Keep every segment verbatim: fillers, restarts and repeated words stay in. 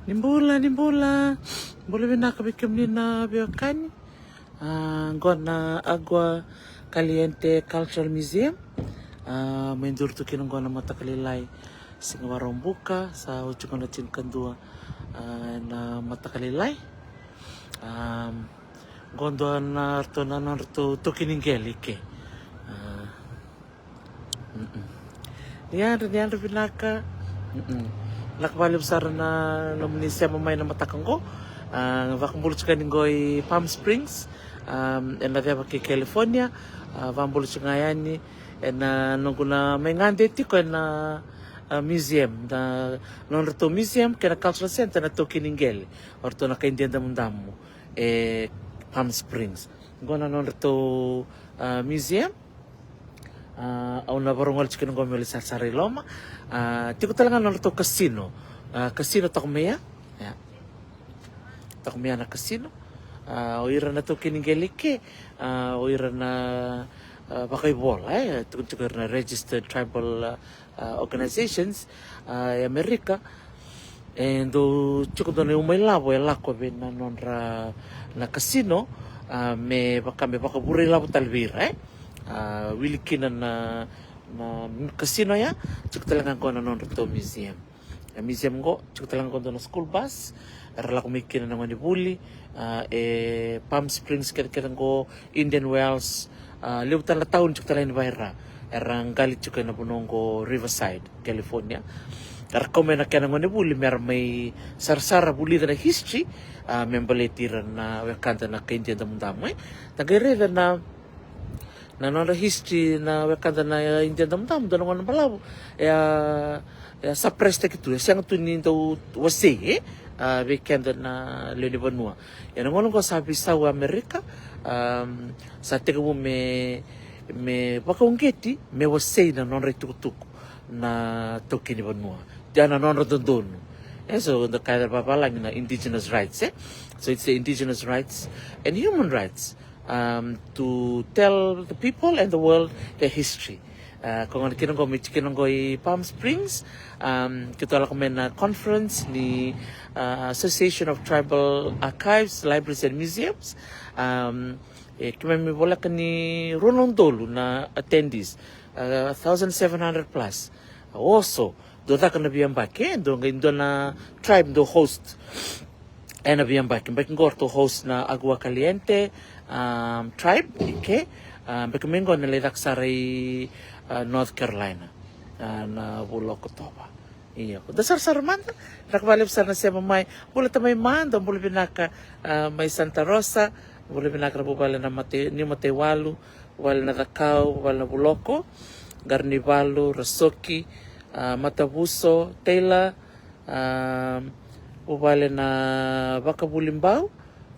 Ni bula, ni bula. Bula vinaka vei kemuni na veiwekani. A, qo na Agua Caliente Cultural Museum. A, mai duri tu kina qo na mataka lailai. Siga Vakaraubuka, sa oti qo na tinikadua, a, na mataka lailai. A, qo dua na ratou, na nodratou taukei ni qele i ke. A, Mm-mm. Ni yadra, ni yadra vinaka. Mm-mm. Vinaka vakalevu sara na nomuni sema mai na mataka qo. A, vakabula tiko yani qo i Palm Springs, a, ena ceva kei California. A, vakabula tiko ga yani ena noqu na mai gade tiko ena, a, museum, na nodratou museum kei na cultural center na taukei ni qele, o ratou na kai Dia Damudamu e Palm Springs. Qo na nodratou, a, museum. A, au na vakarogoli tiko kina qo meu lai sarasara i loma. A, tiko tale ga na nodratou casino. A, casino toka mai ya. Ya. Toka mai ya na casino. A, o ira na taukei ni qele i ke, a, o ira na, a, vakaivola, e, tukuni tiko ira na registered tribal, a, a, organizations, a, e Amerika. E dau tiko dua na iuma ilavo e lako vei na nodra na casino, a, me vaka me vakavure ilavo tale vei ira, e. A, wili kina na, na casino ya, tiko tale ga qo na nodratou museum. E museum qo, tiko tale ga qo dua na school bus, era lako mai kina na gonevuli, a, e Palm Springs kece kece qo, Indian Wells, a, levu tale na tauni tiko tale yani vei ira. Era qali tiko ena vanua qo Riverside, California. Era kau mai na kena gonevuli mera mai sarasara, vulica na history, a, me baleti ira na wekada na kai Dia Damudamu, e. Da qai raica na, na nodra history na wekada na Dia Damudamu, dua na gauna balavu e a, e a suppress-taki tu, e sega tu ni dau wasei, e, a, vei keda na lewe ni vanua. Ia na gauna qo sa veisau Amerika, am, sa tekivu me, me vakauqeti, me wasei na nodra itukutuku na taukei ni vanua. Ia na nodra dodonu. E so da kaya vavalagi na indigenous rights, e? So it's the indigenous rights and human rights, um, to tell the people and the world their history. A, ko gona kina qo, me tiko kina qo i Palm Springs, um, keitou a lako mai na conference ni, a, Association of Tribal Archives, Libraries and Museums. Um, e, keimami voleka ni rua na udolu na attendees, a, thousand seven hundred plus. A, oso, dua caka na veiyabaki, e, dua qai dua na tribe dau host. Ena veiyabaki, yabaki qo ratou host na Agua Caliente, um, tribe i ke, a, yabaki mai qo na lai caka sara i, a, North Carolina, a, na vula o Okotova. Io, da sarasara mada, vinaka vakalevu sara na sema mai. Bula tamai mada, bula vinaka, a, mai Santa Rosa, bula vinaka na vuvale na Mate, Niu Mataiwalu, vuvale na Cakau, vuvale na Vuloko, Qaranivalu, Rasoki, a, Matavuso, Taylor, a, vuvale na Vakavulibau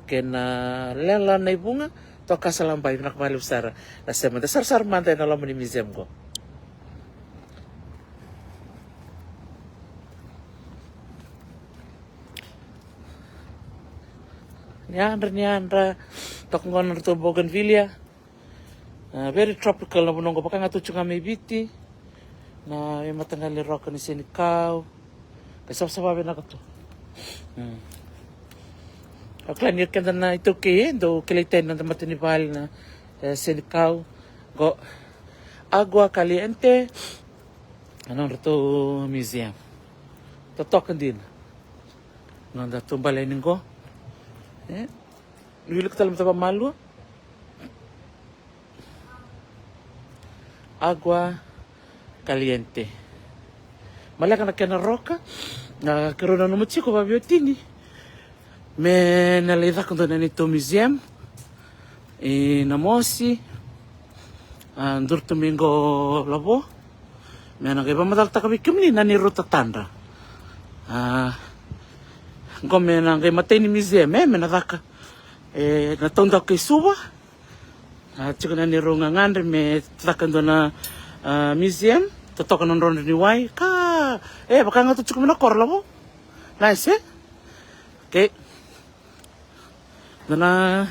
kei na Lela na iVuga, Tokasa Labai, vinaka vakalevu sara na sema. Da sarasara mada ena loma ni museum qo. Ni yadra, ni yadra, toka qo na nodratou bougainvillea. A, very tropical na vanua qo, vaka ga tou tiko ga mai Viti. Na veimataqali roka ni senikau. Ka savasava vinaka tu. Mm. Au kila ni o keda na iTaukei, e, dau kilai tani na noda matanivale na, e, senikau. Qo, Agua Caliente. Na nodratou museum. Totoka dina. Noda taubale ni qo. E? Wilika tale mada vakamalua. Agua Caliente. Maleka na kena roka. Na keirau nanuma tiko vaveiwatini me na lai caka dua na neitou museum i Namosi. A, duri tu mai qo Lavo. Me na qai vakamacalataka vei kemuni na neirau tatadra. A, qo me na qai matai ni museum, e, me na caka. E, na taudaku kei Suva. A, tiko na neirau gagadre me caka dua na, a, museum, totoka na drodro ni wai, ka, e, vaka ga tou tiko mai na koro Lavo. Nice, e? Okay. Dua na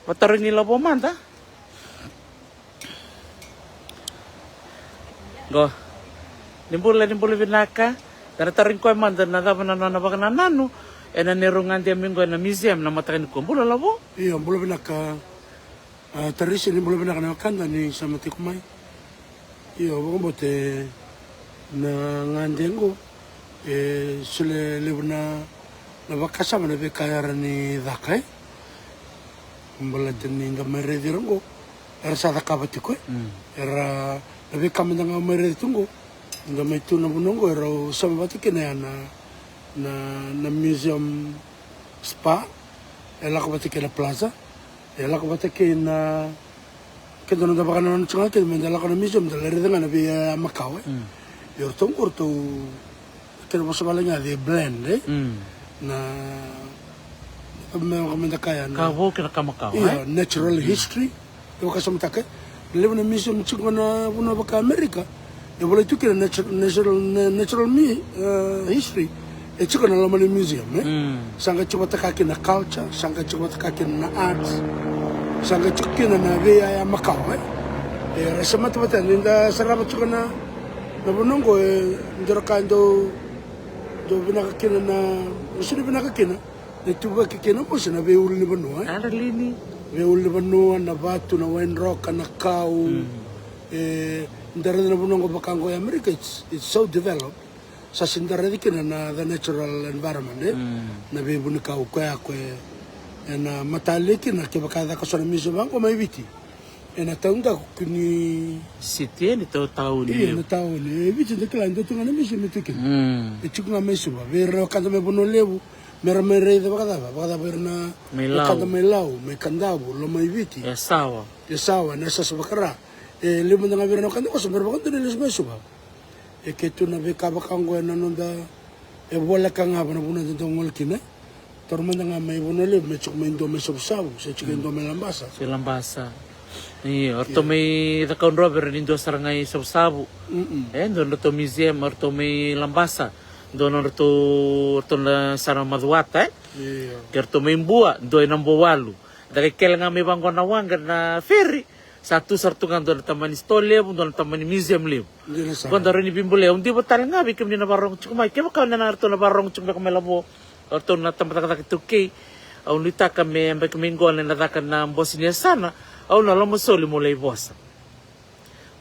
vataro ni Lavo mada. Qo. Ni bula, ni bula vinaka. Da na tarogi koya mada na cava na nona vakanananu ena neirau gade mai qo ena museum na mataka nikua. Bula Lavo. Io, bula vinaka. A, Tarisi, ni bula vinaka na wekada ni sa mai tiko mai. Io, vakabauta na gade qo e solia levu na, na vakasama na veika era ni caka, e. Baleta ni da mai raici ira qo, era sa cakava tiko, e. Era, na veika mada ga mai raici tu qo, da mai tu na vanua qo, erau sema vata kina ya na, na, na museum spa, e lako vata kei na plaza, e lako vata kei na, keda noda vakanananu tiko ga keda me da lako na museum, da lai raica ga na vei, e, makawa, e. Io, ratou qo, ratou, kena vosa vale ga, they blend, e? Na, me, me da kaya na ka vou kei na ka makawa, io, e? Natural history. E vakasamataka, e levu na museum tiko na vanua vaka Amerika e volai tu kina natural, natural, na-, natural mi-, e, history. E tiko na loma ni museum, e? Sa qai tiko vata ka kina na culture, sa qai tiko vata ka kina na arts, sa qai tiko kina na veiyaya makawa, e? E, ra semata vata ni da sarava tiko na, na vanua qo, e dua na ka dau, dau vinaka kina na, sega ni vinaka kina, na ituvaki kei na mosi na veiulunivanua, e? Veiulunivanua, na vatu, na waidroka, na kau. E, da raica na vanua qo vaka qo e Amerika, it's, it's so developed. Sa sega ni da raica kina na the natural environment, e? Na veivunikau koya, koya e, ena matalia kina kevaka e caka so na museum vaqo mai Viti. Ena taudaku ni city, e, ni tau tauni. Io, na tauni. E Viti da kila e dua tu ga na museum e tu kina. E tiko ga mai Suva. Vei ira na wekada mai Vanua Levu, me ra mai raica vakacava, vakacava ira na wekada mai Lau, mai Kadavu, Lomaiviti, Yasawa, Yasawa, na Yasayasa Vakara. E levu mada ga vei ira na wekada qo sa bera vakadua ni lesu mai Suva. E ke tu na veika vaka oqo ena noda, e voleka ga va na vanua da dau gole kina. Taura mada ga mai Vanua Levu me tiko mai dua mai Savusavu, se tiko e dua mai Labasa. Se Labasa. Io, o ratou mai Cakaudrove, era ni dua sara ga i Savusavu. E dua nodratou museum, o ratou mai Labasa, dua nodratou, o ratou na sara Macuata, e? Io. Ke ratou mai Bua, dua i Nabouwalu. Da qai kele ga mai vaqo na waqa na feri, sa tu sara tu ga dua na tabana ni store levu, dua na tabana ni museum levu. Dina sara. Qo da rawa ni veibolei. Au diva tale ga vei kemuni na vakarorogo tiko mai, kevaka o na, na ratou na vakarorogo tiko beka mai Lavo, o ratou na tabacakacaka iTaukei. Au nuitaka me yabaki mai qo na caka na bose ni yasana, au na lomasoli mo lai vosa.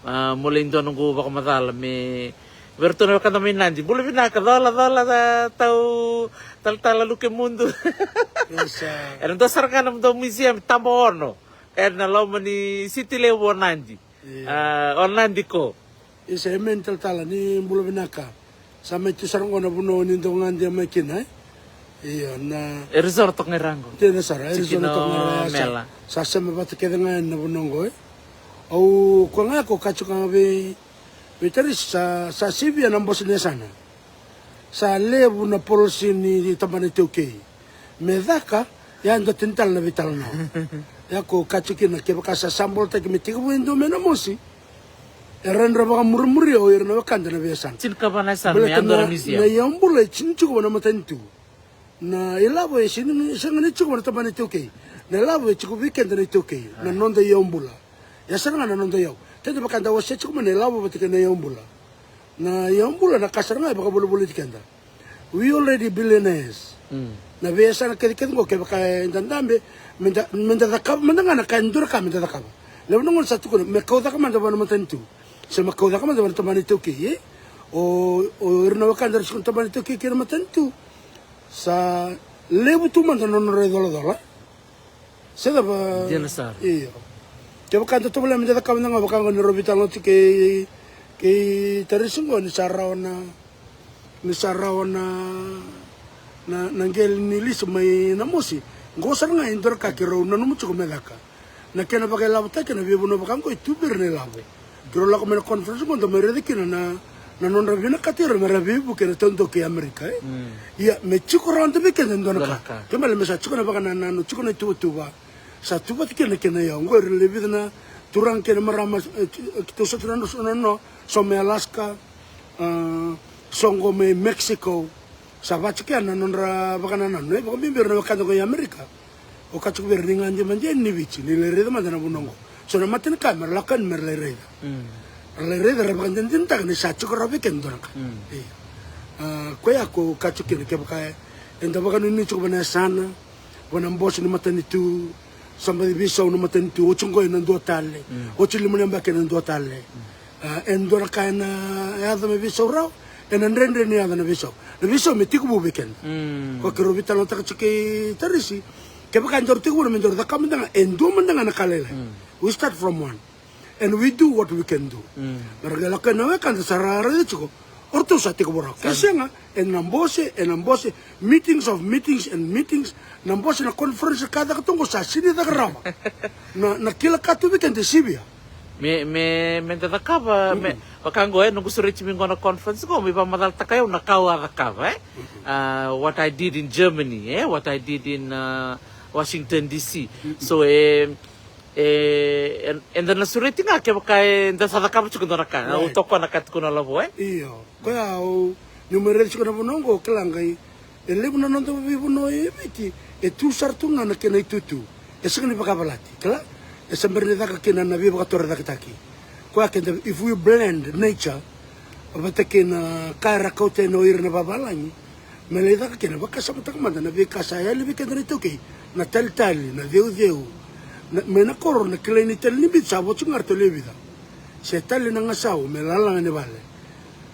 A, mo lai dua noqu vakamacala me vei ratou na wekada mai Nadi. Bula vinaka, cola, cola, tau, talatala Luke Mudu. Era dua sara ga na mudou museum, Tabaono, ena loma ni city levu o Nadi. Io. A, o Nadi ko. Isa, emeni talatala, ni bula vinaka. Sa mai tu sara qo na vanua ni dau gade mai kina, e? Io, na. E resort toka ga i ra qo. Dina sara, e resort toka ga i ra. Sa sema vata kece ga yani na vanua qo, e? Au, koya ga ko kaya tiko ga vei, vei Tarisi, sa, sa sivia na bose ni yasana. Sa levu na policy ni tabana iTaukei. Me caka, ia dua tani tale na veitalanoa. Ia ko kaya tiko kina kevaka sa sabolataki me tekivu e dua mai Namosi, e rawa ni ra vakamurimuria o ira na wekada na veiyasana. Tinikava na yasana me yadua na museum. Na iyau bula e tini tiko vua na matanitu. Na ilavo e sega ni tiko vua na tabana iTaukei. Na ilavo e tiko vei keda na iTaukei. Na noda iyau bula. Ia sara ga na noda iyau. Keda vaka da wasea tiko mai na ilavo vata kei na iyau bula. Na iyau bula na ka sara ga e vakavolivoliti keda. We already billionaires. Na veiyasana kecekece qo kevaka eda dabe, me da, me da cakava mada ga na ka e dodonu me da cakava. Levu na gauna sa tukuna me kau cake mada vua na matanitu, se me kau cake mada vua na tabana iTaukei, e? O, o ira na wekada era tiko na tabana iTaukei kei na matanitu, sa levu tu mada na nodra icolacola. Se cava? Dina sara. Io. Kevaka da tovolea me da cakava na ka vaka qo ni rau veitalanoa tiko kei, kei Tarisi qo ni sa rawa na, ni sa rawa na, na, na qele ni lisi mai Namosi. Qo sara ga e dua na ka keirau nanuma tiko me caka. Na kena vakailavotaki na veivanua vaka qo e tu vei ira na ilavo. Keirau lako mai na conference qo da mai raica kina na, na nodra vinakati ira me ra veivuke na taudaku kei Amerika, e? Ia, me tiko rawa vei keda e dua na ka. Dua na ka. Kena ibalebale me sa tiko na vakanananu, tiko na ituvatuva. Sa tu vata kina na kena iyau. Qo ira lewe vica na turaga kei na marama, e, keitou sota na nodra so na no, so mai Alaska, a, so qo mai Mexico. Sa vaka tiko ya na nodra vakanananu, e, vakabibi ira na wekada qo i Amerika. O kaya tiko vei ira ni gade mada yani Viti, ni lai raica mada na vanua qo. So na matanikau me ra lako yani me ra lai raica. Ra lai raica, ra vakadinadinataka ni sa tiko rawa vei keda e dua na ka. Io. A, koya ko ka tiko kina kevaka e, eda vakanuinui tiko vana yasana, vana bose ni matanitu, sa baci veisau na matanitu, oti qo ena dua tale, oti lima na yabaki ena dua tale. A, e dua na ka ena yaco me veisau rawa, ena dredre ni yaco na veisau. Na veisau me tekivu vei keda. Ko keirau veitalanoataka tiko kei Tarisi, kevaka e daru tekivu na me daru cakava mada ga, e dua mada ga na ka lailai. We start from one. And we do what we can do. Na ra qai lako yani na wekada sa ra raica tiko. O ratou sa tekivu rawa. Ke sega, ena bose, ena bose, meetings of meetings and meetings, na bose na conference ka caka tu qo sa sini caka rawa. Na, na kila ka tu vei keda e sivia. Me, me, me da cakava, me, vaka qo, e, noqu sureti mai qo na conference qo, me vakamacalataka au na ka au a cakava, e? A, what I did in Germany, e? What I did in, uh, Washington D C. So, e, e, e, eda na sureti ga kevaka eda sa cakava tiko dua na ka. Au toka na ka tukuna o Lavo, e? Io. Koya au, niu mai raici tiko na vanua qo, kila qai, e levu na noda veivanua e Viti, e tu sara tu ga na kena itutu. E sega ni vakavalati, kila? E sa bera ni caka kina na veivakatorocaketaki. Koya keda, if we blend nature vata kei na ka era kauta yani o ira na vavalagi, me lai caka kina, vakasamataka mada na veika sa yali vei keda na iTaukei, na talitali, na ceuceu, na, mai na koro, na kilai ni tali ni bitu sa votu ga ratou lewe vica. Se tali na gasau me lalaga ni vale.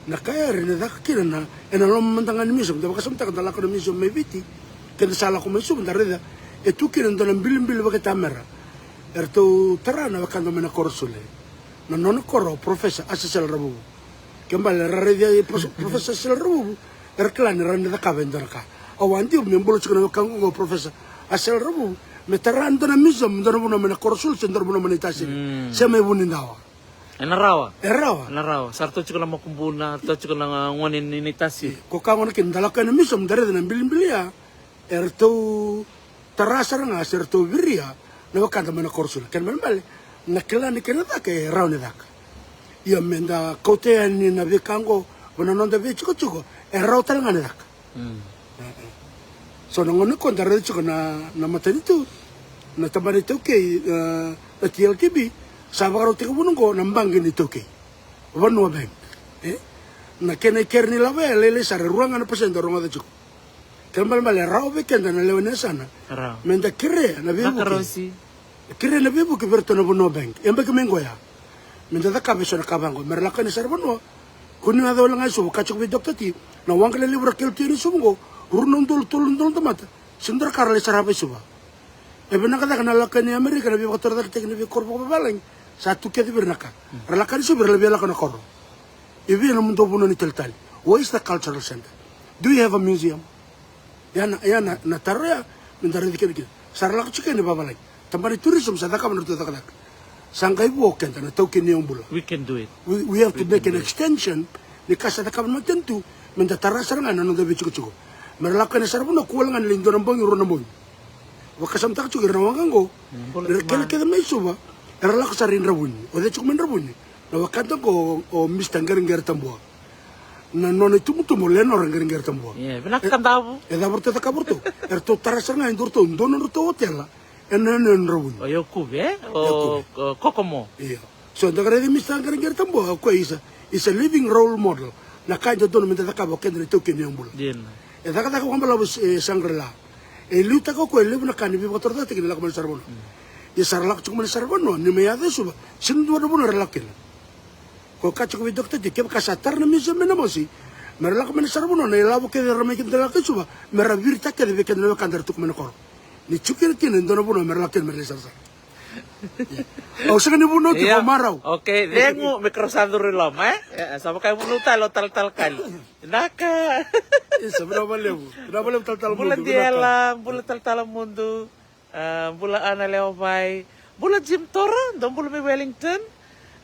Na ka ya era na caka kina na, ena loma mada ga ni museum, da vakasamataka da lako na museum mai Viti, keda sa lako mai Suva da raica e tu kina e dua na bilibili vakaitamera. Eratou tara na wekada mai na koro Sule. Na nona koro o Professor Asesela Ravuvu. Ke bale era raici Professor Asesela Ravuvu, era kila ni rawa ni cakava e dua na ka. Au a diva me bula tiko na wekaqu qo Professor Asesela Ravuvu, me tara e dua na museum, dua na vanua mai na koro Sule se dua na vanua mai na iTaukei. Se mai Vunidawa. Ena rawa. E rawa. Ena rawa. Sa ratou tiko na makubuna, ratou tiko na gone ni, ni tasi. Ko ka gona kina da lako ena museum da raica na bilibili ya, eratou tara sara ga se ratou viria na wekada mai na koro Sule. Kena ibalebale, na kila ni kena caka e rawa ni caka. Ia me da kauta yani na veika qo vua na noda veitikotiko, e rawa tale ga ni caka. So na gauna ko da raica tiko na, na matanitu, na tabana iTaukei, e, na T L T B, sa vakarau tekivuna qo na baqe ni iTaukei. Vanua Bank. E? Na kena ikere ni lavo ya e lailai sara, e rua ga na pasede da rogoca tiko. Kena ibalebale e rawa vei keda na lewe ni yasana. Rawa. Me da kerea na veivuke. Vakarosi. Kerea na veivuke vei iratou na Vanua Bank. E baki mai qo ya. Me da cakava eso na ka vaqo. Me ra lako yani sara vanua. Ko ni yaco wale ga i Suva, ka tiko vei Doctor T. Na waqa lelevu ra kele tu yani i Suva qo. Rua na udolu, tolu na udolu na tamata. Sega ni dua na ka ra lai sarava i Suva. E vinaka cake na lako yani i Amerika, na veivakatorocaketaki ni veikoro vakavavalagi. Sa tu kece vei ira na ka. Ra lako yani i Suva, ra lai via lako na koro. E vei na nomudou vanua ni talitali? Where is the cultural center? Do you have a museum? Ya na, ya na, na taro ya, me da raici keda kina. Sa ra lako tiko kina vavalagi. Tabana ni tourism sa cakava na ratou cakacaka. Sa qai vo keda na taukei ni yaubula. We can do it. We, we have to make an extension ni ka sa cakava na matanitu, me da tara sara ga na noda veitikotiko. Me ra lako yani sara vanua, kua wale ga ni lai dua na bogi, rua na bogi. Vakasamataka tiko ira na waqa qo, me ra kele kece mai Suva, era lako sara i Dravuni. O cei tiko mai Dravuni? Na wekada qo o Mister Qereqere Tabua. Na nona itubutubu o Lenora Qereqere Tabua. Ia, vinaka Kadavu. E cava ratou cakava ratou? Eratou tara sara ga e dua ratou, dua nodratou otela ena yanuyanu Dravuni. O Yaukuve, e? O Kokomo. Io. So da qai raici Mister Qereqere Tabua, o koya is a, is a living role model. Na ka e dodonu me da cakava o keda na itaukei ni yaubula. E cakacaka vakabalavu e Shangri-La. E liutaka o koya e levu na ka ni veivakatorocaketaki ni lako mai na saravanua. Ia sa ra lako tiko mai na saravanua, ni mai yaco e Suva, sega ni dua na vanua era lako kina. Ko ka tiko vei Doctor T, kevaka sa tara na museum mai Namosi, me ra lako mai na saravanua, na ilavo kece era mai kina lako i Suva, me ra viritaka kece vei keda na wekada era tu mai na koro. Ni tiko kina e dua na vanua me ra lako kina me ra lai sarasara. Au sega ni vunau tiko, au marau. Okay, cegu me keirau sa curu i loma, e? Sa vaka e vunau tale o talatala Kali. Vinaka. Isa, vinaka vakalevu. Vinaka vakalevu talatala Mudu. Bula Diela, bula talatala Mudu. A, bula Ana Leovai. Bula Jim Tora, dou bula mai Wellington.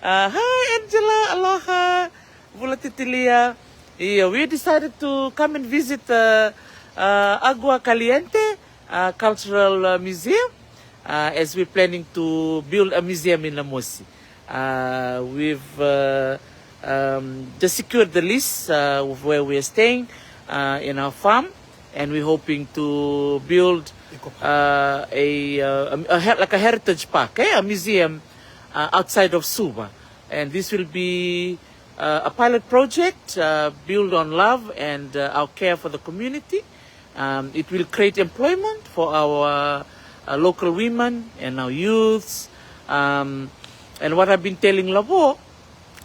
A, hi Angela, aloha. Bula Titilia. Io, we decided to come and visit, uh, uh, Agua Caliente, uh, Cultural, uh, Museum, uh, as we're planning to build a museum in Namosi. Uh, we've, uh, um, just secured the lease, uh, of where we are staying, uh, in our farm, and we're hoping to build, uh, a, uh, a, a her-, like a heritage park, eh, a museum, uh, outside of Suva, and this will be Uh, a pilot project uh, built on love and uh, our care for the community. Um, it will create employment for our uh, local women and our youths. Um, and what I've been telling Lavo,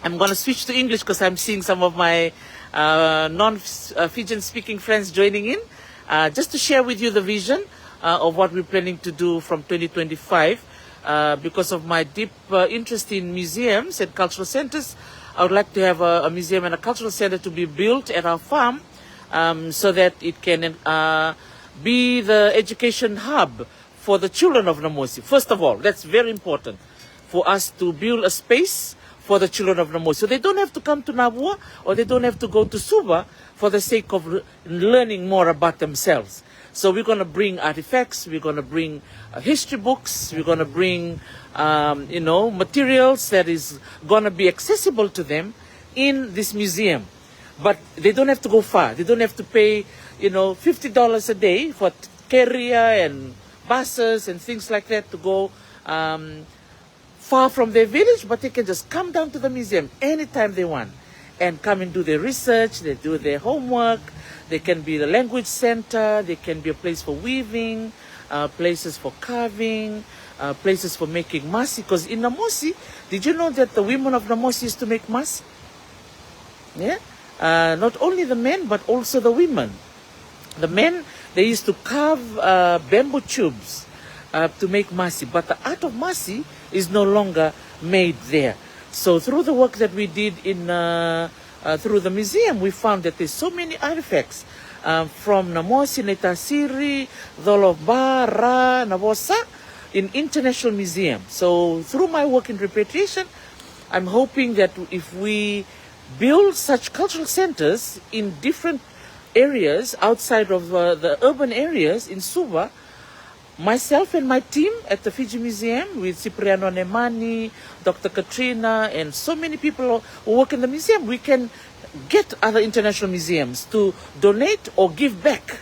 I'm going to switch to English because I'm seeing some of my uh, non uh, Fijian speaking friends joining in. Uh, just to share with you the vision uh, of what we're planning to do from twenty twenty-five, uh, because of my deep uh, interest in museums and cultural centers, I would like to have a, a museum and a cultural center to be built at our farm, um, so that it can uh, be the education hub for the children of Namosi. First of all, that's very important for us to build a space for the children of Namosi. So they don't have to come to Navua or they don't have to go to Suva for the sake of l- learning more about themselves. So we're going to bring artifacts, we're going to bring uh, history books, we're going to bring, um, you know, materials that is going to be accessible to them in this museum. But they don't have to go far. They don't have to pay, you know, fifty dollars a day for t- carrier and buses and things like that to go um, far from their village, but they can just come down to the museum anytime they want and come and do their research, they do their homework. They can be the language center, they can be a place for weaving, uh, places for carving, uh, places for making masi. Because in Namosi, did you know that the women of Namosi used to make masi? Yeah? Uh, not only the men, but also the women. The men, they used to carve uh, bamboo tubes uh, to make masi, but the art of masi is no longer made there. So through the work that we did in uh, uh, through the museum, we found that there's so many artifacts um, from Namosi, Naitasiri, Colo, Ba, Ra, Navosa in international museum. So through my work in repatriation, I'm hoping that if we build such cultural centers in different areas outside of uh, the urban areas in Suva, myself and my team at the Fiji Museum with Cipriano Nemani, Doctor Katrina, and so many people who work in the museum, we can get other international museums to donate or give back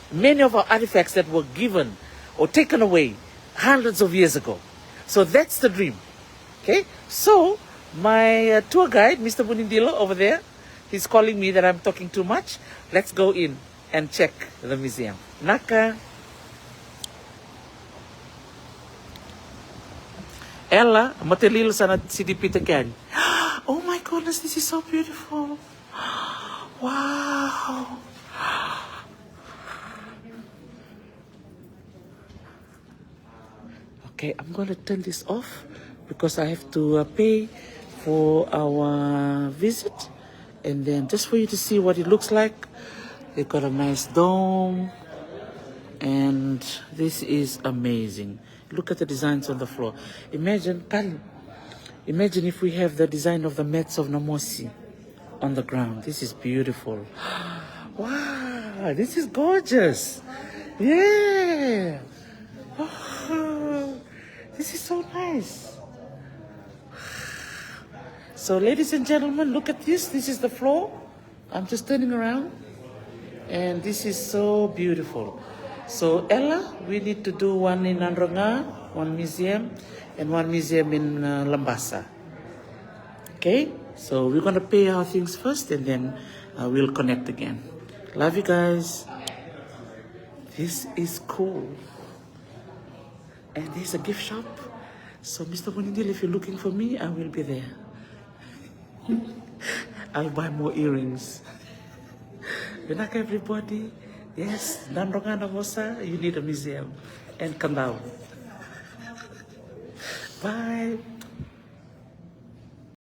many of our artifacts that were given or taken away hundreds of years ago. So that's the dream. Okay, so my uh, tour guide, Mister Bunindilo, over there, he's calling me that I'm talking too much. Let's go in and check the museum. Naka. Ela, mate lilo sa na C D P te kani. Oh my goodness, this is so beautiful. Wow. Okay, I'm going to turn this off because I have to uh, pay for our visit. And then just for you to see what it looks like, they got a nice dome. And this is amazing. Look at the designs on the floor. Imagine, Kali, imagine if we have the design of the mats of Namosi on the ground. This is beautiful. Wow, this is gorgeous. Yeah. Oh, this is so nice. So, ladies and gentlemen, look at this. This is the floor. I'm just turning around. And this is so beautiful. So, Ella, we need to do one in Nadroga, one museum, and one museum in uh, Labasa. Okay? So, we're going to pay our things first and then uh, we'll connect again. Love you guys. This is cool. And there's a gift shop. So, Mister Bunindil, if you're looking for me, I will be there. I'll buy more earrings. Vinaka, everybody. Yes, Nadroga Navosa, you need a museum. And Kadavu. Bye.